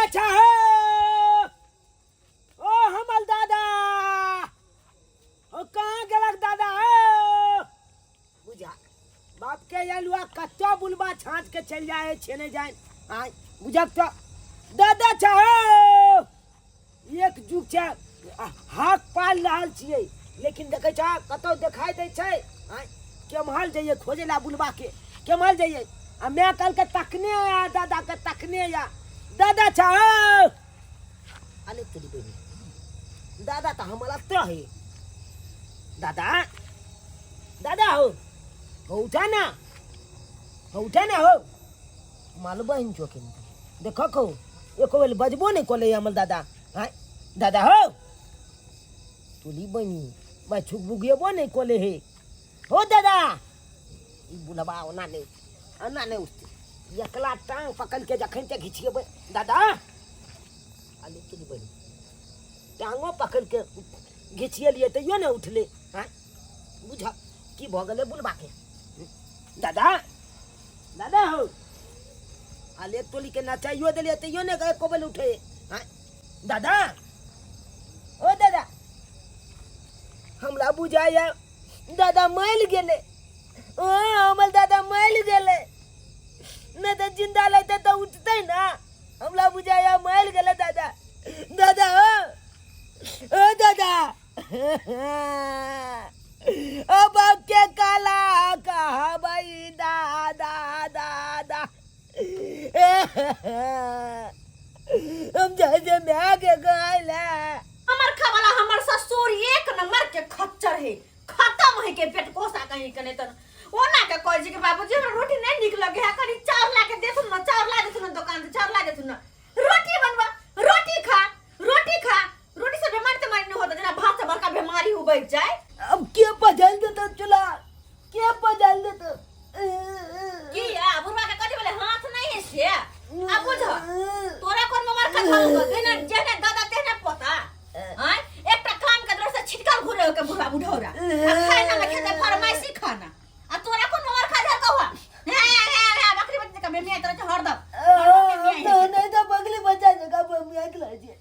छहो, ओ हमर दादा, ओ कहाँ गेलक दादा? हो बुझा बाप के अलुआ कत्तो बुलबा छाँच के चलि जाए छे, नहि जाए आय बुझक तो। दादा छहो, एक जुग छै हाक पाल रहल छियै, लेकिन देखै छ कतौ देखाइ दै छै? आँय, केम्हर जइयै खोजै ला बुलबा के? केम्हर जइयै? आ माय कहलकै तखने आ दादा के, तखने आ दादा छ। अरे तेरी बहिन, दादा तऽ हमर एतऽ है। दादा, दादा हो, हो उठा ना, हो उठा ना। हो मालूम बहिन चोके देखो खो, एको बेर बजबो नहि कऽ हमर दादा। आँय दादा, हो तुली बनी भाई, छुक बुगेबो नहि कऽ ले हे। हो दादा, ई बुढ़बा ओना नहि, ओना नहि उठतै। एकला टांग पकड़ के जखन ते घिचिएबै। दादा, अले तुली बनी, टांगो पकड़ के घिचिएलियै तैयो नहि उठलै। आँय बुझ की भऽ गेलै बुढ़बाके? दादा, दादा हो, आले टोली के नचाइयो देलियै तैयो ने एको बेर उठे। आँय दादा, ओ दादा, हमरा बुझाइया दादा मरि गेलै। ओ हमर दादा मरि गेलै, नहि तऽ जिंदा रहतै तऽ उठतै ना। हमरा बुझाइया मरि गेलै दादा। दादा हो, ओ दादा, ओ बाप के काला कहबै दादा। दादा, हम जाइ जे माय के कहै। हमर खावाला हमर ससुर एक नंबर के खच्चर है, खत्म है के पेट कोसा कहीं के नहीं। तो ओना के कहै छी कि बाबूजी, हमरा रोटी नहीं नीक लगे है, कनी चाउर ला के देथुन ना, चाउर ला देथुन ना, दुकान से चाउर ला देथुन ना, रोटी बनवा, रोटी खा, रोटी खा। रोटी से बीमारी तमारी नहीं होता, जेना भात से बड़का बीमारी हो बैठ जाए। अब के बदल देता चूल्हा, के बदल देता? की आ बुढ़वा के कथी बोले, हाथ नहीं है से? आ बुझ, तोरा कोन ममार का धर हो जेना जेना दादा तेना पोता। आय एकटा कान के डर से छिटकल घुरे हो के बुढ़वा बुढ़ौरा, आ खाना में खेते फरमाइशी खाना, आ तोरा कोन ममार खा धर कहुआ? हे हे हे, बकरी बच्चे का बेमिया तोरा के हरदम तो नहीं तो बगली बच्चा जगह बमिया खिला छे।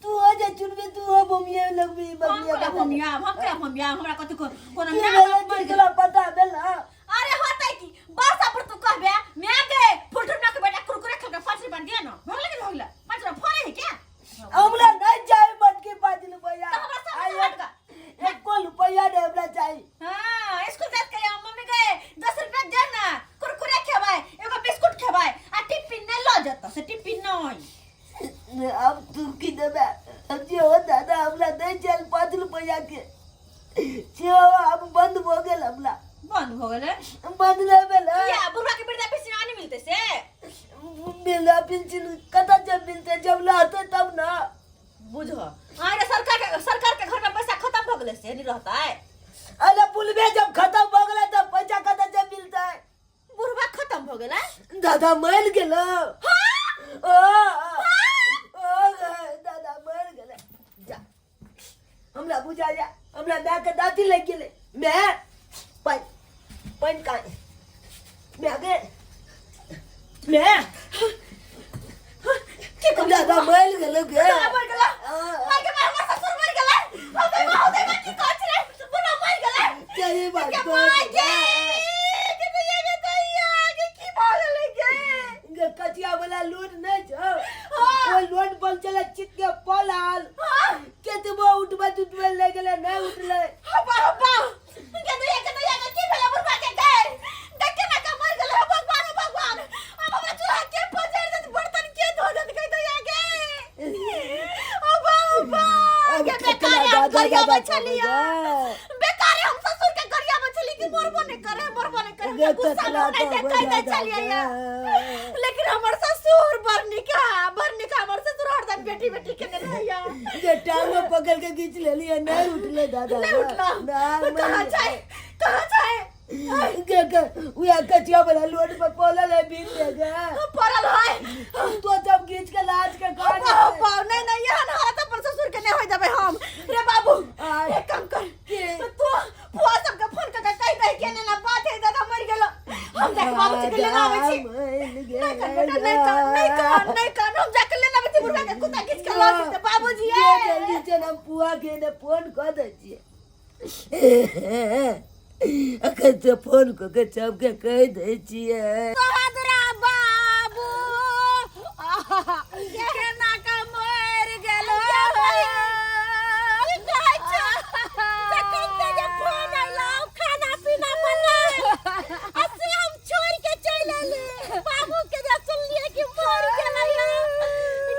तू हो जा चुनबे, तू हो बमिया लगबी। हम बमिया केना बमिया? हम केना बमिया? हमरा कथी कोनो की माय भेलै? बाप मरि गेल? तोरा पता भेल ना? अरे होतै की, बस पर तू कहबे मैं गे फुलटुना के बेटा कुरकुरे खा के 5 रुपया दिया ना, भऽ गेल, भऽ गेल। 5 रुपया फोड़े है क्या? हमरा नहीं चाही मटकी 5 रुपया। तो हमरा समझ आइ हट गा। एको रुपया नहीं हमरा चाही। हाँ, स्कूल जात के मम्मी गए 10 रुपया दे ना, कुरकुरे खेबै, एगो बिस्कुट खेबै, आ टिफिन नहीं ल जतो से, टिफिन नहीं। अब तू की देबे? अब जे हो दादा, हमरा नहीं चाही 5 रुपया के छे। अब बंद हो गेल हमरा। बंद हो गेलै? बंद नहीं भेल। किया, बुढ़वा के वृद्धा पेंशन नहीं मिलते से? मिलना पेंशन कतऽ जब मिलते, जब रहते तब ना। बुझ, अरे सरकार के घर में पैसा खत्म भ गेलै से नहीं रहता है? अरे पुलबे जब खत्म हो गेलै तब पैसा कतऽ से मिलते? बुढ़वा खत्म भ गेलै? दादा मरि गेल। ओ ओ दादा मरि गेलै। जा, हमरा बुझाइया हमरा माय के दाँती लागि गेलै। माय, पानि, पानि का माय गे, माय। की कहै? दादा मरि गेलै गे। दादा मरि गेलै? मरि गेलै? हमर ससुर मरि गेलै? होतै बा, होतै बा, की कहै छलै? बुढ़वा मरि गेलै? सही बात। के माय गे, के दैया, के दैया के, की भऽ गेलै गे? गे, कचिया वाला लोड नहीं छौ? हाँ। ओ लोड पर चले चित के पलाल। केतबो उठबै उठबै ले गेलै, नहीं उठलै। हब्बा हब्बा, के दैया, के दैया के, की भेलै बुढ़वा के गे? देख केना के मरि गेलै। हे भगवान, हे भगवान, अब हमरा चूल्हा के पजारि देत, बर्तन के धो देत? के दैया गे, अब्बा अब्बा। अब के केतना बेकारे हम दादा गरियाबै दादा छलियै। कहबै। बेकारे हम ससुर के गरियाबै छलियै कि मरबो नहि करे, मरबो नहि करे। गे हम गुस्सा केतना मे ओनाहिते कहबै कहि दै दादा छलियै। गे। लेकिन हमर ससुर बड़ नीक है, बड़ नीक है। हमर ससुर हरदम बेटी बेटी के रहैया। जे टांगो पकड़ के खींच लेलियै, नहीं उठलै दादा। नहीं उठला? नहीं। कहाँ छै, कहाँ छै? गे गे, उहे कचिया वाला लोड पर पलल है बीन दे गे। पड़ल है? तो जब खींच के लाज के काट। बाप बाप, नहीं नहीं, एहन हालत अपन ससुर के नहीं होय देबै हम। रे बाबू। आय। एक काम कर। की? तू फुआ सबके फोन कर के कहि दही कि एना एना बात है, दादा मरि गेलो। हम जाके बाबूजी के लेना आबै छी। मरि नहीं कर बेटा, नहीं कर, नहीं कर, नहीं कर, हम जाके लेना। भऽ जेतै बाबूजी ये जल्दी से हम पुआ के ने फोन कऽ दै छियै अखन से फोन कऽ के सबके कहि दै छियै। सोहदरा बाबू केना के मरि गेलो। की कहै छौ? जखन से जे फोन अयलौ खाना पीना बना आ से हम छोड़ि के चलि एली। बाबू के जे सुनलियै कि मरि गेलै।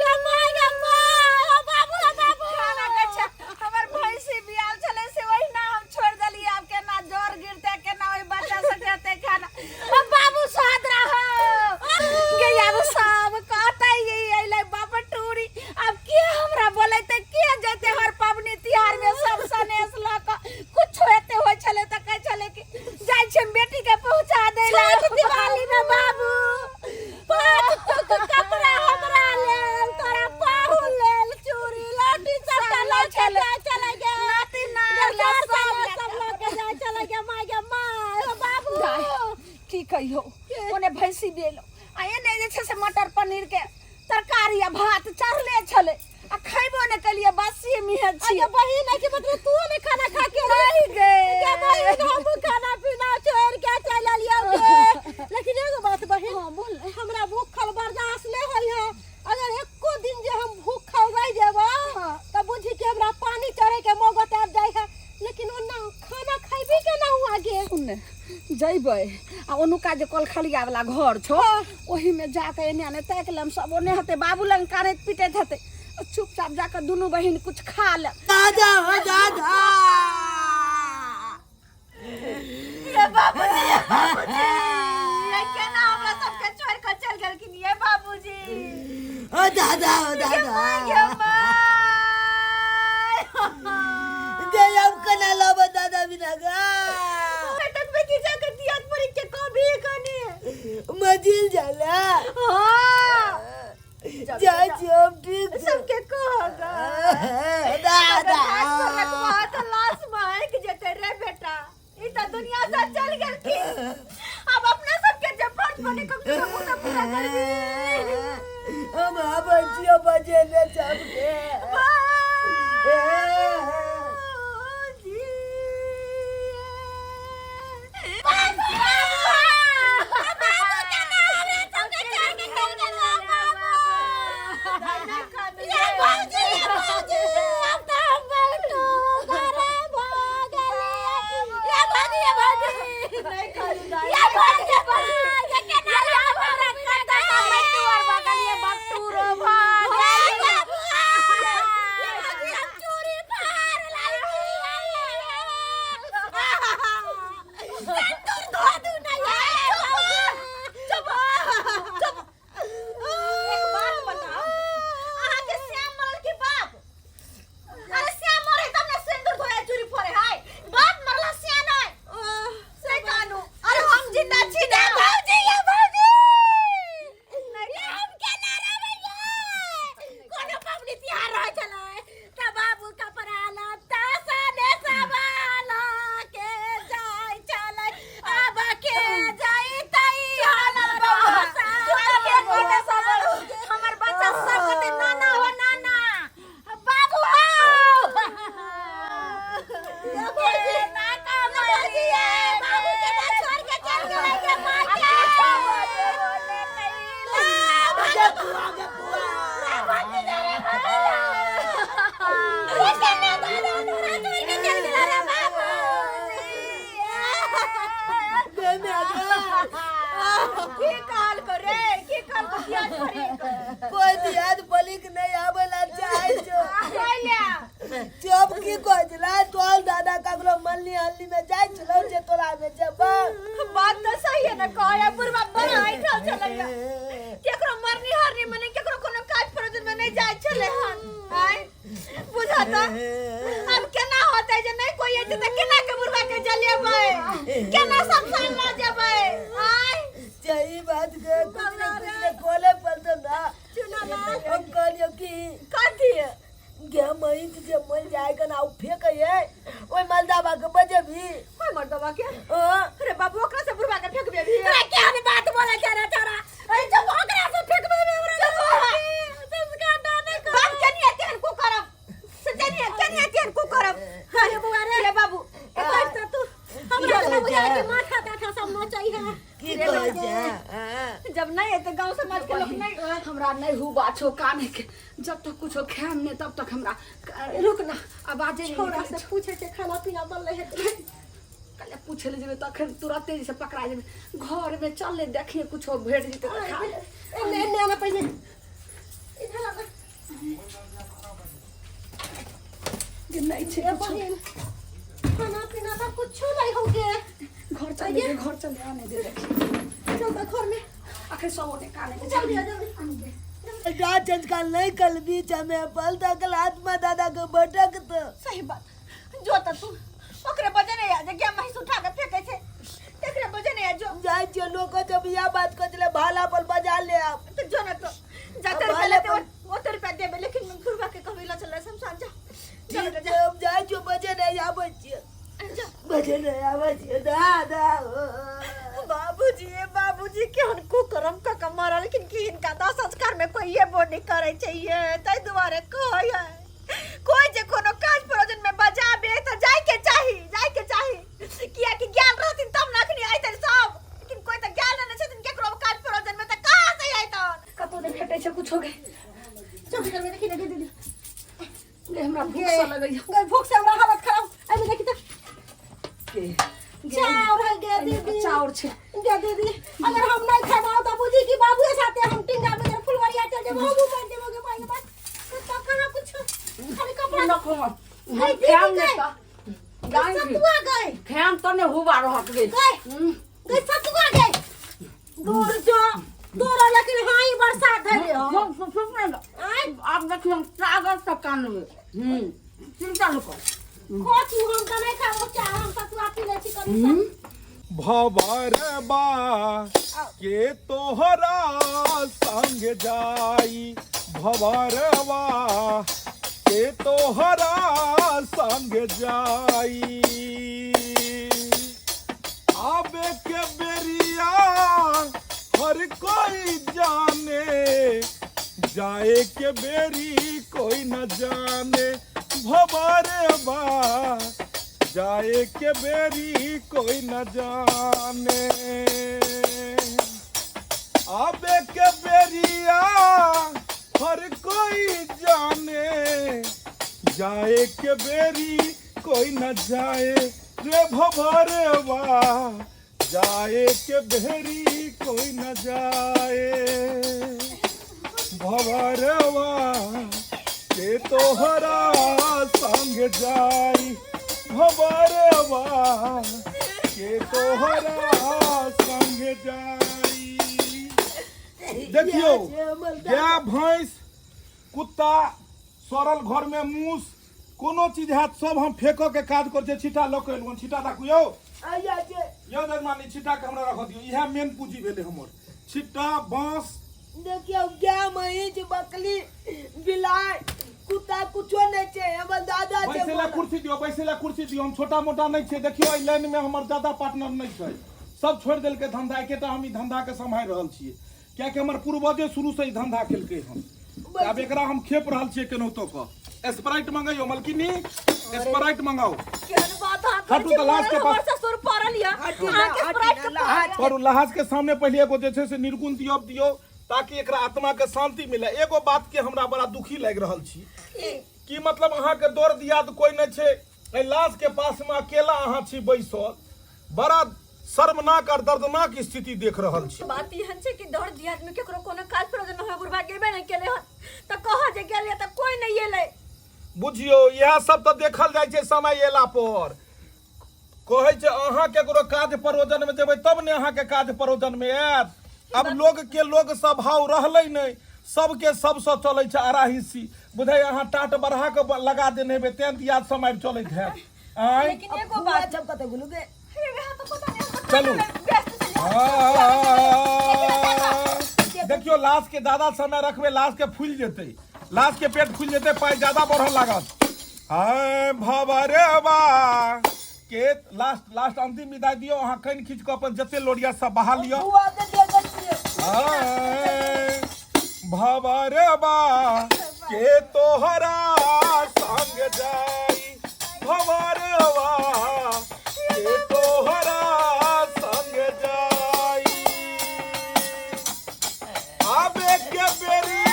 गे माय, गे माय, ओ बाबू, ओ बाबू। खाना के छै हमर भैंसी बियाल छलै से ओहिना हम छोड़ि देलियै। आब केना जर गिरतै, केना ओहि बच्चा सबके हेतै खाना। ओ बाबू साथ रहो गे, आब सब कहतै ई अइलै बाप टूरी। आब के हमरा बोलेतै, के जेतै हर पबनी तिहार में सब सनेस लऽ कऽ? कुछो एते होइ छलै तऽ कहै छलै कि जाइ छियै बेटी के पहुँचा दै लए। छठ दिवाली में बाबू पाँच टुक कपड़ा हमरा लेल, तोरा पाहुन लेल चूड़ी लहठी सबटा लऽ के जाय चले गे, नाती नार ले सब लऽ के जाय चले गे। माय गे माय, ओ बाबू की कहियो, ओने भैंसी बेलो आ एने जे छै से मटर पनीर के तरकारी आ भात चढ़ले छलै आ खैबो ने केलिए, बासिए मिहे छी। अरे बहिन है कि मतलब तू ने खाना खा के रहि गे। गे बहिन, हम खाना पीना छोड़ के चल एलियौ गे। लेकिन एगो बात बहिन। हाँ, बोल ने। हमरा भूखल बर्दाश्त नहीं होई है। अगर एको दिन जे हम भूखल रह जेबो त बुझी कि हमरा पानी चढ़े के मौका आबि जाय है। लेकिन ओना खाना खैबी के ना हुआ गे? सुन ने, जैबै आ ओनुका जे कलखलिया वाला घर छौ ओही में जाके एने एने ताकि लेम, सब ओने हेतै, बाबू लग कानैत पीटैत हेतै। चुपचाप जाके दुनू बहिन कुछ खा ले। दादा हो दादा। ये बाबूजी, ये बाबूजी, ये केना हमरा सबके छोड़ के चल गेलखिन ये बाबूजी? ओ दादा हो ये दादा। माय गे my. गे अब कना लब दादा बिना गा। तक बेटी जाके दियात पड़ी के कभी कनी मजिल जाला। हाँ। जाइ छी हम, ठीक छै। सबके कहगा दादा लाश महक जेतै रे बेटा। ई त दुनिया से चल गेलखिन। अब अपना सबके जे फर्ज बने कम से कम उ त पूरा करबी। हम आबै छियो बजेने सबके। बाबूजी। एक बात बताओ, अहाँके श्याम मरल के बाप? अरे श्याम मरे तब ने सिंदूर धोए चूड़ी फोड़े है। बाप मरला श्याम नहीं से कानू। अरे हम जिंदा छी ना भौजी। ये भौजी, ये हम केना रहबै ये? कोनो पबनी तिहार रहै छलै त बाबू कपड़ा लत्ता सने सवाल के जाय छलै, आब के जइतै? हमर बच्चा सब कहतै नाना हो नाना, बाबू हो। बाबू के ना छोड़ के चल गेलै गे माय के। गे पुआ, गे पुआ। गे मै गे। की कहल को रे, की कहल को दियाद पड़ी? कोई दियाद बलिक नहीं आवेला चाहे छो। कैला? चुप की कहै छलै तोहर दादा ककरो मल्ली हल्ली में जाइ छलौ जे तोरा में जेबै? बात तो सही है ना। कहे बुढ़वा बड़ा ऐठल छलैया, केकरो मरनी हरनी में नहीं, केकरो कोनो काज प्रयोजन में नहीं जाय छलै हन। आय बुझाता, अब केना होतै जे नहीं कोई एते त केना के बुढ़वा के जलेबै, केना शमशान ल जेबै? आय सही बात के कुछ न कुछ ने खोले पड़तो ना। हम कहलियो कि कथी? गे महीत जे मर जाए के ना उ फेंके है ओइ मलदाबा के बजेबी? कोई मर्दबा के? हां। अरे बाबू, ओकरा से बुढ़वा के फेंकबे भी? तोरा केहन बात बोले छै रे तोरा? अरे जब ओकरा से फेंकबे हमरा संस्कार ना नहीं। बाप के नहीं एते हमरा नहीं हुआ छो काने के जब तक कुछो खाएम नहीं तब तक हमरा रुक ना आवाजे नहीं छोरा निकलै से छौ। पूछे के खाना पीना बनले है कले पूछे ले जेबे तखन तुरते जे पकड़ा जेबे घर में चल ले देखिए कुछो भेट जेते तऽ खा लेबै। एने एने आना पहिले इधर आना जे नहीं छै ए कुछो। बहिन खाना पीना तऽ कुछो नहीं हो गे घर चल ले घर चल ले आने दे देखिए चल तऽ घर में अखन सब ओने काने के जल्दी आ जल्दी का संस्कार नहीं कल बीच हमें पल तक आत्मा दादा के भटक तो सही बात जो त तू ओकरे बजे नहीं आ जे गाय महींस उठा के फेंके छै तेकरे बजे नहीं आ जो जाए छियै लोग जब यह बात कर चले भाला पर बजा ले आप तो जो ना तो जाते अब रुपया भाला लेते पर- ओते रुपया देबे लेकिन बुढ़वा के कहबे ल चल शमशान जा चल ठीक जा छै हम जाइ छियै बजे नहीं आबै छियै जा बजे नहीं आबै छियै दादा बाबूजी ए बाबूजी केहन कुकर्म कऽ के मरलखिन कि हिनका दाह संस्कार में कोई एबो नहि करै छै ये ताहि दुआरे कहै है कोई जे कोनो काज प्रयोजन में बजाबे तऽ जायके चाही जायके चाही कियाकि गेल रहथिन तब ने अखनी अयतन सब लेकिन कोई तऽ गेल नहि छथिन केकरो काज प्रयोजन में तऽ कहाँ से अयतन कतौ नहि भेटै छै कुछो के चौकी करबे देखी ने दीदी गे हमरा भूख सा लगैया गई भूख से हमरा हालत खराब अभी देखी तऽ चाउर है गे दीदी चाउर छै गे दीदी अगर हम नहीं खेबाओ तो बुझी कि बाबूए साथे हम टिंगा में फुलवरिया चल जेबो हमहू बन जेबो गे माई के पास तो कहाँ कुछ खाली कपड़ा नको हम गई दीदी खाएम गई। नहि तऽ गाय घी। सतुआ गई खाएम तऽ नहि हुबा रहत गे गई गई सतुआ गई दूर जो दूर लेकिन हाँ ही बरसात है हो आय आब देखियौ हम कागज तक कानबै चिंता नहि कर खोचू हम तऽ नहि खाबो चाह हम सतुआ पी लै छी कनी भवरबा के तोहरा संग जाई भवरबा के तोहरा संग जाई आबे के बेरिया हर कोई जाने जाए के बेरी कोई न जाने भवरबा जाए के बेरी कोई न जाने आबे के बेरिया हर कोई जाने जाए के बेरी कोई न जाए रे भभरवा जाए के बेरी कोई न जाए भवरवा के तोहरा संग जाई भवरवा के तोहरा संग जाई देखियौ गाय भैंस कुत्ता सड़ल घर में मूस कोनो चीज हैत सब हम फेंकऽ के काज करै छियै छिट्टा लऽ कऽ एलहुँ हन छिट्टा राखू यौ यौ जजमानी छिट्टा के हमरा रखऽ दियौ इएह मेन पूँजी भेलै हमर छिट्टा बाँस देखियौ गाय महींस बकरी बिलाइ कुत्ता कुछो नहि छै हमर दादा छै बैसै लए कुर्सी दियौ बैसै लए कुर्सी दियौ हम छोटा मोटा नहि छियै देखियौ एहि लाइनमे हमर ज्यादा पार्टनर नहि छै सब छोड़ि देलकै धंधा एकेटा हम ई धंधाके सम्हारि रहल छियै कियाकि हमर पूर्वजे शुरूसँ ई धंधा केलकै हन तऽ आब एकरा हम खेप रहल छियै केनाहितो कऽ स्प्राइट मंगैयौ मलकिनी स्प्राइट मंगाउ केहन बात अहाँ करै हटू छी तऽ लाश के हमर पास ससुर पड़ल यऽ हटू ना, अहाँके हटू स्प्राइट ना, के लहाज पर लहाज के सामने पहिले एगो जे छै से निर्गुण दियौ दियौ ताकि एकरा आत्मा के शांति मिले एगो बात के हमरा बड़ा दुखी लागि रहल छी कि मतलब अहाँके दौड़ दियाद कोई नहि छै एहि लाश के पास में अकेला अहाँ छी बैसल बड़ा शर्मनाक और दर्दनाक स्थिति देख रहल छी बात एहन छै कि दौड़ दियाद में केकरो कोनो काज प्रयोजन में बुढ़बा गेबे नहि केलै हन तऽ कह जे गेलियै तऽ कोई नहि एलै बुझियौ इएह सब तऽ देखल जाइ छै समय एला पर कहै छै अहाँ केकरो काज परोजन में जेबै तब ने अहाँके काज परोजन में आयत आब लोग के लोग स्वभाव रहलै नहि सबके सबसँ चलै छै अराहिसी बुझाइ अहाँ टाट बढ़ा कऽ लगा देने हेबै तें दियाद सब आबि चलैत हैत आँय लेकिन एगो बात सब कतऽ गेलु गे हे वएह तऽ पता नहि हम चलू। व्यस्त छलियै देखियौ लाश के ज्यादा समय रखबै लाश के फूलि जेतै लाश के पेट फूलि जेतै पाइ ज्यादा बढ़ऽ लागत हाय भवरवा के लास्ट लास्ट अंतिम विदाई दियौ अहाँ कनि खींच कऽ अपन जते लोरिया सब बहा लिअ बुआ के देखै छियै हाय भवरवा के तोहरा संग जाई भवरवा के तोहरा संग जाई आबे के बेरी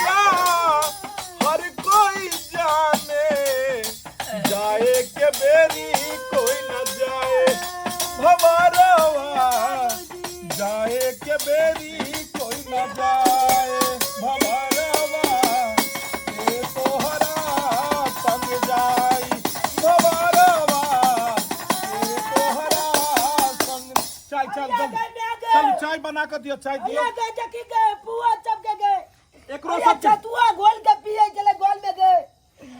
बना के दियो, चाय दियो। अरे गए जकी गए पुआ चपके गए। एकरो अरे सब चतुआ घोल के पिए चले गोल में गए।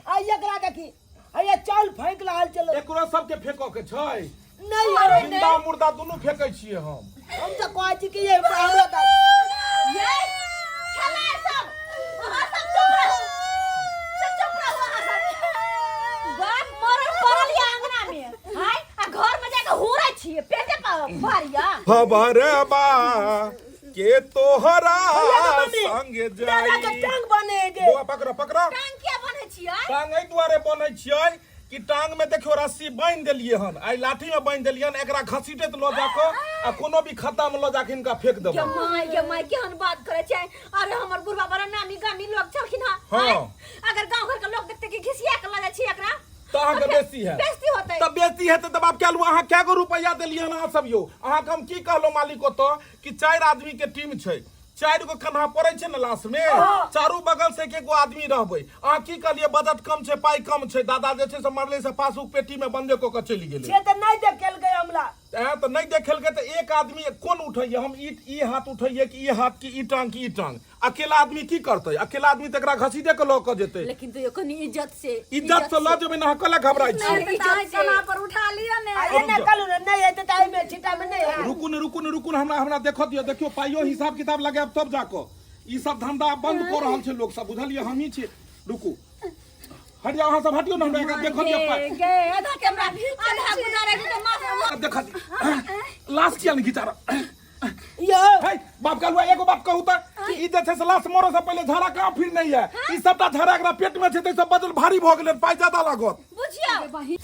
आ एकरा देखी, अरे चावल फेंक रहल चलो। एकरो सबके फेंको के छै। नहीं अरे जिंदा मुर्दा दुनू फेंकै छियै हम। हम तो कहै छी कि ये हमरा तऽ ये खेला सब अहाँ सब चुप रहू, सब चुप रहू अहाँ सब। बाप मरल पड़ल या अंगना में हाय, आ घर में जाके हुरै छियै पेटे पर भारिया। भबरबा के तोहरा संग दादा के जाई। टांग बनेगे। बौआ पकड़ो पकड़ो। टांग किया बन्है छियै? टांग एहि दुआरे बन्है छियै कि टांग में देखियो रस्सी बान्हि देलियै हन, आइ लाठी में बान्हि देलियै हन, एकरा घसीटैत लऽ जाकऽ आ कोनो भी खत्ता में लऽ जाकऽ हिनका फेंक देबै। गे माय, गे माय, केहन बात करै छै। अरे हमर बुढ़वा बड़ा नामी गामी लोग छलखिन हँ। हाँ। आँय, अगर गाँव घर के लोग देखते कि घिसिया के लऽ जाइ छी एकरा, तऽ अहाँके बेसी है। बेइज्जती होतै। तऽ बेसी हेतै तऽ बाप कहलहुँ अहाँ कए गो रुपैआ देलियै हन अहाँ सब यौ? अहाँके हम की कहलहुँ मालिक ओतऽ कि 4 आदमी के टीम छै, 4 गो कन्हा पड़ै छै ने लाश में, चारू बगल से एक एक गो आदमी रहबै। अहाँ की कहलियै बजट कम छै, पाइ कम छै। दादा जे छै से मरले से पासबुक पेटी में बंदे कऽ के चलि गेलै। से तऽ नहि देखेलकै हमरा। तैं तऽ नहि देखेलकै तऽ एक आदमी कोन उठैया, हम ई हाथ उठैया कि ई हाथ कि ई टांग कि ई टांग। अकेला आदमी की करतै? अकेला आदमी तऽ एकरा घसीटे के लऽ कऽ जेतै। लेकिन तैयो कनी इज्जत से, इज्जत से लऽ जेबै ने, अहाँ कला घबराइ छी? नहि, तऽ अहाँ कन्हा पर उठा लिअ ने। अरे रुक ना जाउ। कहलहुँ ने, नहि हेतै तऽ एहिमे छिट्टा मे नहि हैत। रुकू ने, रुकू ने, रुकू ने, हमरा हमरा देखऽ दिअ। देखियौ पाइयो हिसाब किताब लगायब तब जाकऽ। ई सब धंधा बंद कऽ रहल छै लोक सब, बुझलियै? हमही छी। रुकू, हट जाउ अहाँ सब, हटियौ ने, हमरा एकरा देखऽ दिअ पाइ। गे, आधा के हमरा आधा गुजारे के तऽ माथ देखऽ दिअ। लाश किया नहि घिचा रहल? यो हे बाप कहलुआ एगो बात कहू तऽ ई जे छै से लाश मरऽ से पहिले झाड़ा कहाँ फिर नहीं है? ई सबटा झाड़ा एकरा पेट में छै तऽ सब बदल भारी भऽ गेलै, पाइ ज्यादा लागत। बुझियौ।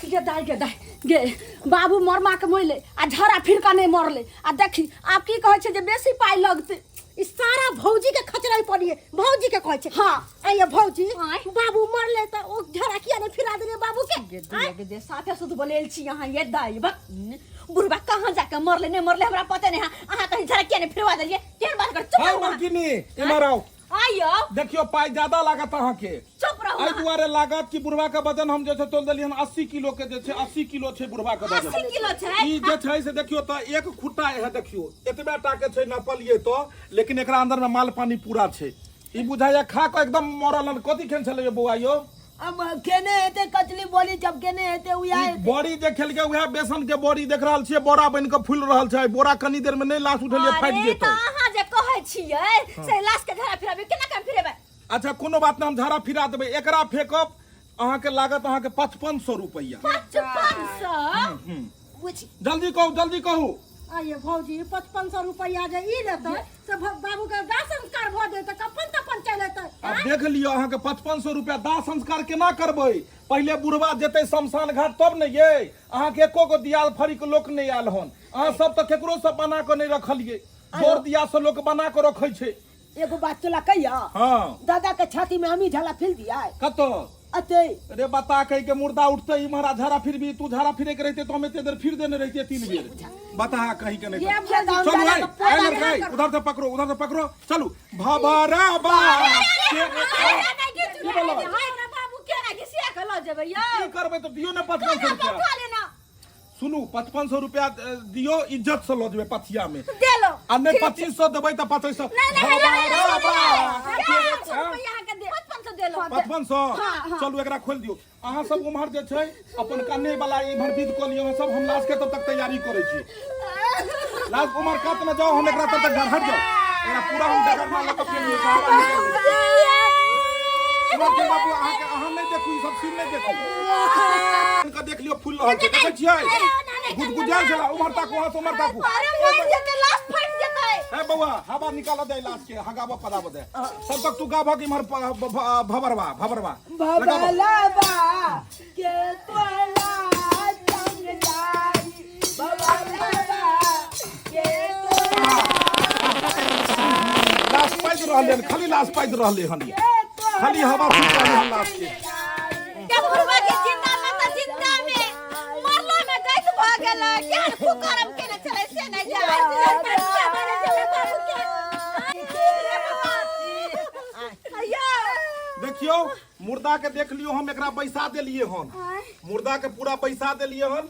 गे दाइ, गे दाइ, गे बाबू मरमा के मोइले आ झाड़ा फिर के नहीं मरले, आ देखी आब की कहै छै जे बेसी पाइ लगतै। ई सारा भौजी के खचराई पड़िए, भौजी के कहै छै। हाँ। आइए भौजी, आँय। बाबू मरले तऽ ओ झाड़ा किया नहीं फिरा देलियै बाबू के? गे दाइ, गे दाइ, साफे सुध बोलेल छी अहाँ ये दाइ। बक बुढ़बा कहाँ जाके मरले नहीं मरले हमरा पते नहीं है, अहाँ कहीं झाड़ा किया नहीं फिरवा देलियै? केहन बात कर, चुप हाय रहू अहाँ। मलकिनी, इम्हर आउ। आइयो। देखियो पाइ ज्यादा लागत अहाँके। चुप रहू एहि अहाँ। दुआरे लागत कि बुढ़वा के वजन हम जे छै तोल देलियै हन 80 किलो के, जे छै 80 किलो छै बुढ़वा के वजन। 80 किलो छै? ई जे छै से देखियो तऽ एक खुट्टा है, देखियो एतबे टा के छै नपलियै तऽ, लेकिन एकरा अंदर में माल पानी पूरा छै। ई बुझाइया खा कऽ एकदम मरल हन। कथी खेन छलै यौ बौआ यौ? अब केने हेतै कचली बोली, जब केने हेतै उएह ई हेतै। बड़ी जे खेलकै उएह बेसन के बड़ी देख रहल छियै, बोरा बनि कऽ फूलि रहल छै। बोरा कनी देर में नहि लाश उठेलियै फाटि अरे जेतै। तऽ अहाँ जे कहै छियै से लाश के झाड़ा फिराबी, केना केना फिरेबै? अच्छा कोनो बात नहि, हम झाड़ा फिरा देबै। एकरा फेकब अहाँके लागत अहाँके 5500 रुपैआ। 5500? बुझी। जल्दी कहू, जल्दी कहू। आइए भौजी, 5500 रुपैआ जे ई लेतै से बाबू के दाह संस्कार भऽ जेतै, कफन तफन चलि एतै। आब देख लियौ अहाँके 5500 रुपैआ दाह संस्कार केना करबै? पहिले बुढ़वा जेतै शमशान घाट तब ने ये। अहाँके एको गो दियाल फरीक लोक नहि आयल हन। अहाँ सब तऽ केकरो सब बना कऽ नहि रखलियै, बर दिया से लोक बना कऽ रखै छै। एगो बात तोला कहिया? हाँ। दादा के छाती में हमी झाला फिल दिया है। कतो? अते। रे बता कह के मुर्दा उठते इम्हर झाड़ा फिर भी, तू झाड़ा फिरे के रहते तो हम एते देर फिर देने रहते 3 बेर। बता कहीं के नहीं। ये भौजी, चलू, दादा आई, के पोता आई के लड़का, आई, हाथ उधर से पकड़ो, उधर से पकड़ो, चलू। भबरा बा। की बोलो? बाबू के ना घिसिया के लऽ जेबै यौ? की करबै तऽ दियौ ने 5500 रुपया। उठा लेना। सुनू, 5500 रुपया दियौ, इज्जत से लऽ जेबै पथिया में। देलो। आ नहि 2500 देबै तऽ 2500। नहीं, नहीं, नहीं, नहीं, नहीं, भबरा नहीं, बा। नहीं, नहीं, रुपया अहाँके दे, 5500 देलो। 5500? चलू एकरा खोलि दियौ। अहाँ सब उम्हर जे छै अपन कन्ने वाला इम्हर विध कऽ लियौ। अहाँ सब, हम लाश के तब तक तैयारी करै छी। लाश उम्हर कात में जाओ, हम एकरा तब तक घर हट जाओ। एकरा पूरा हम डगरना लऽ कऽ फेर सहारा निकालि लै छी। उम्हर के बाबू, अहाँके अहाँ नहि देखू, ई सब सीन नहि देखू। इनका देख लियौ, फूल रहल छै, देखै छियै? गुदगुजायल छला। उम्हर ताकू, अहाँ से उम्हर ताकू। अरे मरि जेतै, लाश फाटि जेतै। हे बौआ, हवा निकाल दे लाश के, हगाबऽ पदाबऽ दे। तब तक तू गाबऽ इम्हर भबरवा, भबरवा। भबलबा के तोला संग जाई, भबलबा के तोला। लाश पाइद रहले हन, खाली लाश पाइद रहले हन, खाली हवा फूक रहले हन लाश के। के बुढ़वा के जिंदा में त जिंदा में मरलो में गैस भ गेल। केहन कुकर्म केने छलै से नहि जाने। देखियौ मुर्दा के देख लियौ हम एकरा बैसा देलियै हन मुर्दा के पूरा बैसा देलियै हन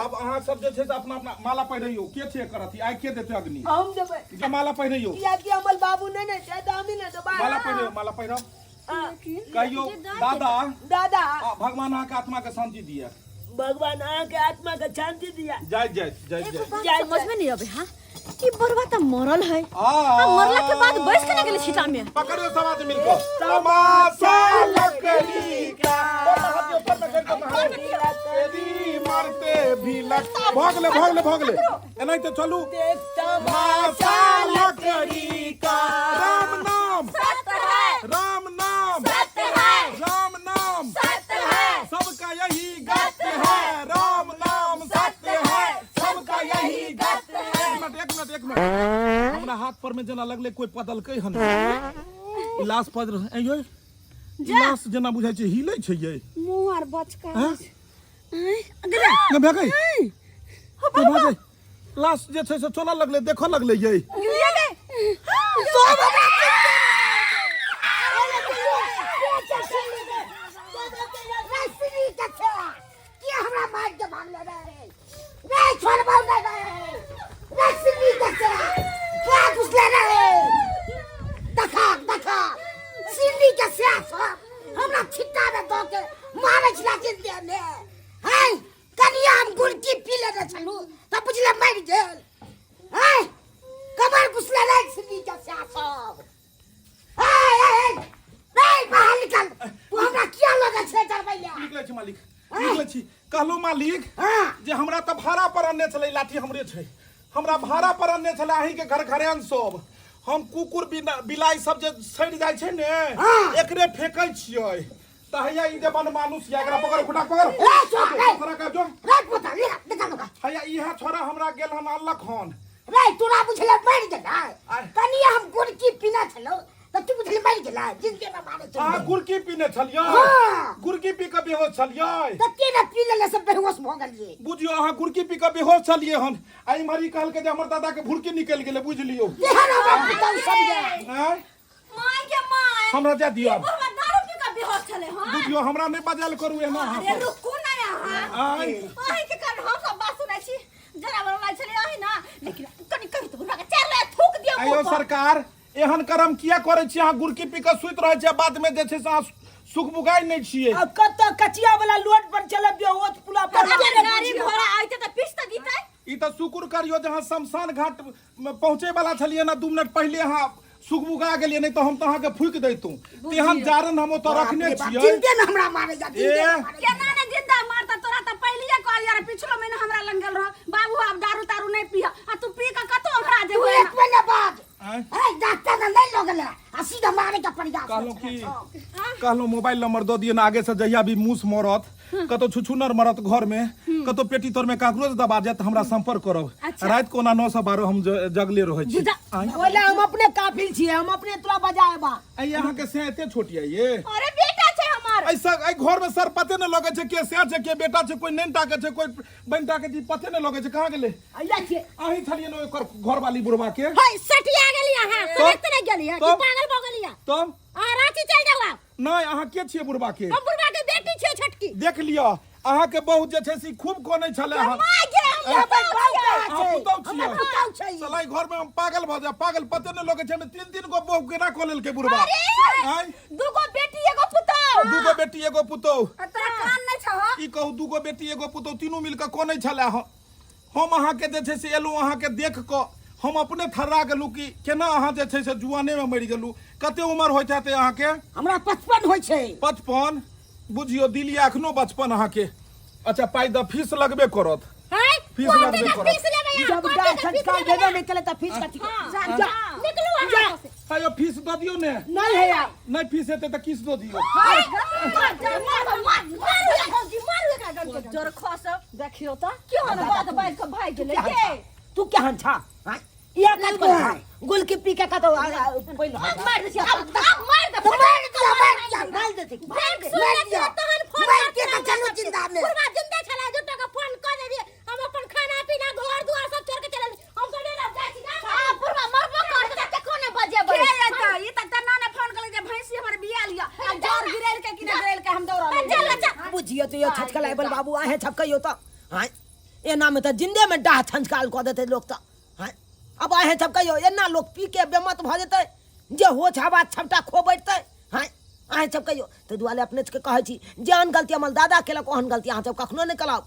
आब अहाँ सब जे छै से अपना अपना माला पहिरैयौ के छै एकर अथी आइ के देतै अग्नि हम देबै जे माला पहिरैयौ कियाकि हमर बाबू नहि ने छै तऽ हमही ने देबै माला पहिरैयौ माला पहिरब कहियौ दादा दादा आ, भगवान अहाँके आत्मा के शांति दिए भगवान अहाँके आत्मा के शांति दिया जाइत जाइत जाइत एगो जाइत बात जाय समझ में नहीं आवे हां कि बरवा त मरल है आ आ मरला के बाद बैस के ना गेले छिटा में पकड़ियो सब आदमी मिलकर तमाशा लकड़ी का पर में हाथ दियो, पर में कर दो, हाथ दियो। तेरी मरते भी लग भऽ गेलै भऽ गेलै भऽ गेलै एनाहिते चलू देख तमाशा लकड़ी का राम नाम सत्य है राम नाम सत्य है राम नाम सत्य है सबका यही गत है राम नाम सत्य है सबका यही गत है एक मिनट एक मिनट एक मिनट हमरा हाथ पर में जेना लगले कोई पदलकै हन ई लाश पद रह ऐ ई लाश जेना बुझाइ छै हिलै छै ये मुँह आर बचका हैं? अगला ने भए गई भए गई लाश जे छै से चलऽ लगलै देखऽ लगलै ये हमरा छिट्टा में दऽ के मारै छला जिंदे में है कनिया हम गुलकी पी लेने छलहुँ तऽ बुझले मरि गेल है कमर घुसले रे सिल्ली के स्या सब ए ए ए बाहर निकल तू हमरा किया लगे छै डरबै ले निकलै छी मालिक निकलै छी कहलहुँ मालिक हां जे हमरा तऽ भाड़ा पर अनने छलै लाठी हमरे छै हमरा भाड़ा पर अनने छलै अहींके घर घरेन सब हम कुकुर बिलाइ सब जे सड़ि जाइ छै ने एकरे फेकै छियै तऽ हैया ई जे बनमानुस या एकरा पकड़ खुटा पकड़ ए, छोड़, ए। छोड़ा के जो रे पुता ले निकल ओकरा हैया इहे छोड़ा हमरा गेल हन अनलक हन रे तोरा बुझले मरि गेलै आय। कनिया हम गुड़की पीने छलहुँ तऽ तू बुझले मरि गेलै जिंदगी में मारे अहाँ छलहुँ गुड़की पीने छलियै हाँ। गुड़की पी कऽ बेहोश छलियै तऽ के ने पी लेले से बेहोश भऽ गेलियै बुझियौ अहाँ गुड़की पी कऽ बेहोश छलियै हन आ इम्हर ई कहलकै जे हमर दादा के भुरकी निकलि गेलै बुझि लियौ तेहन हमरा पुतहु सब ये आँय माय के माय हमरा जा दियौ आब बुढ़वा दारू पी के बेहोश छले हां बुझियौ हमरा नहि बजायल करू एना अहाँ अरे सब रुकू ना यहाँ आँय अहीं के कारण हम सब बात सुनै छी जरा बड़ा छले अहीं ना लेकिन कनि कहि तऽ बुढ़वा के चारि बेर थूक दियौ आइयो मुँह पर। सरकार एहन कर्म किया करै छी अहाँ गुड़की पी कऽ सुति रहै छी आ बादमे जे छै से अहाँ सुखबुगाइ नहि छियै आ कतऽ कचिया वाला लोड पर चलब बेहोश पुला पर अगर गाड़ी घोड़ा आइते तऽ पीस तऽ दितै ई तऽ शुक्र करियौ जे अहाँ शमशान घाट मे पहुँचे वाला छलियै ना 2 मिनट पहिले अहाँ सुगबुगा गेलियै नहीं तो हम तऽ अहाँके फूकि दैतहुँ तेहन जारन हम ओतऽ रखने छियै जिंदे में हमरा मारे जा जिंदे ए। में मारे जा। केना ने जिंदा मारता तोरा तऽ पहिलिए कहलियै रहे पिछलो महीना हमरा लग गेल रह बाबू आब दारू तारू नहीं पिय आ तू पी के कतौ ओंघरा तू जेबो एक महीना बाद आँय? ए डॉक्टर ने नहीं लगल आ सीधा मारे के प्रयास कहलहुँ कि कहलहुँ मोबाइल नंबर दऽ दिअ ने आगे से जहिया भी मूस मरत कतौ छुछुनर मरत घर में कतौ पेटी तर में काकरोच दबा जायत हमरा संपर्क करब राति कोना 9 से 12 हम जगले रहै छी आँय? ओला हम अपने काफिल छियै हम अपने तोरा बजाएबा आइ अहाँके से एते छोट ये ये अरे बेटा छै हमर ऐसा एहि घर में सर पते ने लगै छै के से छै के बेटा छै कोई नैन टाके छै कोई बहन टाके छै पते ने लगै छै कहाँ गेलै अइया छियै अहीं छलियै ने ओकर घरवाली बुढ़वा के है सटिया गेली अहाँ तब? समझ नहीं गेली कि तब? पागल भऽ गेली तब अहाँ रांची चलि जाउ आब नहि अहाँ के छियै बुढ़वा के हम बुढ़वा के बेटी छियै छोटकी देख लिअ अहाँ के बहुत जे छै से खूब कोनै छलै हन माय गे हम अहाँ पुतहु छियै पुतहु छै साला ई घर में हम पागल भऽ जायब पागल पते नहि लगै छै हमे तीन तीन गो बहु केना कऽ लेलकै बुढ़वा आँय दूगो बेटी एगो पुतहु दूगो बेटी एगो पुतहु आ तोरा कान नहीं छह ई कहू दूगो बेटी एगो पुतहु तीनू मिल कऽ कोनै छलै हन हम अहाँके जे छै से एलहुँ अहाँके देख कऽ हम अपने थर्रा गेलहुँ कि केना अहाँ जे छै से जुआनेमे मरि गेलहुँ कते उमर होइत हेतै अहाँके हमरा 55 होइ छै 55 बुझियौ दिल यऽ एखनो बचपन अहाँके अच्छा पाइ दऽ फीस लगबे करत हैं फीस कोन लगबे टका करत। फीस लेबै अहाँ? जब कोन डाक टका फीस संस्कार लेबै देबे अहाँ? नहीं केले तऽ फीस कथी के? जा, जा जा, निकलू अहाँ से। आइयो फीस दऽ दियौ ने नहीं है यार नहि फीस हेतै तऽ किछु दऽ दियौ जोर खस देखियो तऽ क्यों न बात बाज के भाग गेलै के तू केहन छा हाँ? इएह काज कर छा गुलकी पी के कतौ पहिल मार दे अब मार दे तो मार दिया, मार दिया, मार देते मार दिया। मार के तऽ चलू जिंदा में। बुढ़वा जिंदा छला जो टका फोन क दे हम अपन खाना पीना घर दुआर सब छोड़ के चलल हम तो नहीं जाइ छी आ बुढ़वा मरबो कर त कोने बजेबै के एतै ई तऽ तना ने फोन केलक जे भैंसी हमर बिया लिअ आ जर तो यो छचकल आबल बाबू आहे छपकइयो तऽ आँय एना में तऽ जिंदे में डाह छंचकाल कऽ देतै लोक तऽ आँय अब आहे छपकइयो एना लोक पी के बेमत भऽ जेतै जे होश हवा छपटा खो बैठतै आँय आहे छपकइयो ताहि दुआरे अपने सबके कहै छी जेहन गलती हमर दादा केलक ओहन गलती अहाँ सब कखनो नहि कराउ।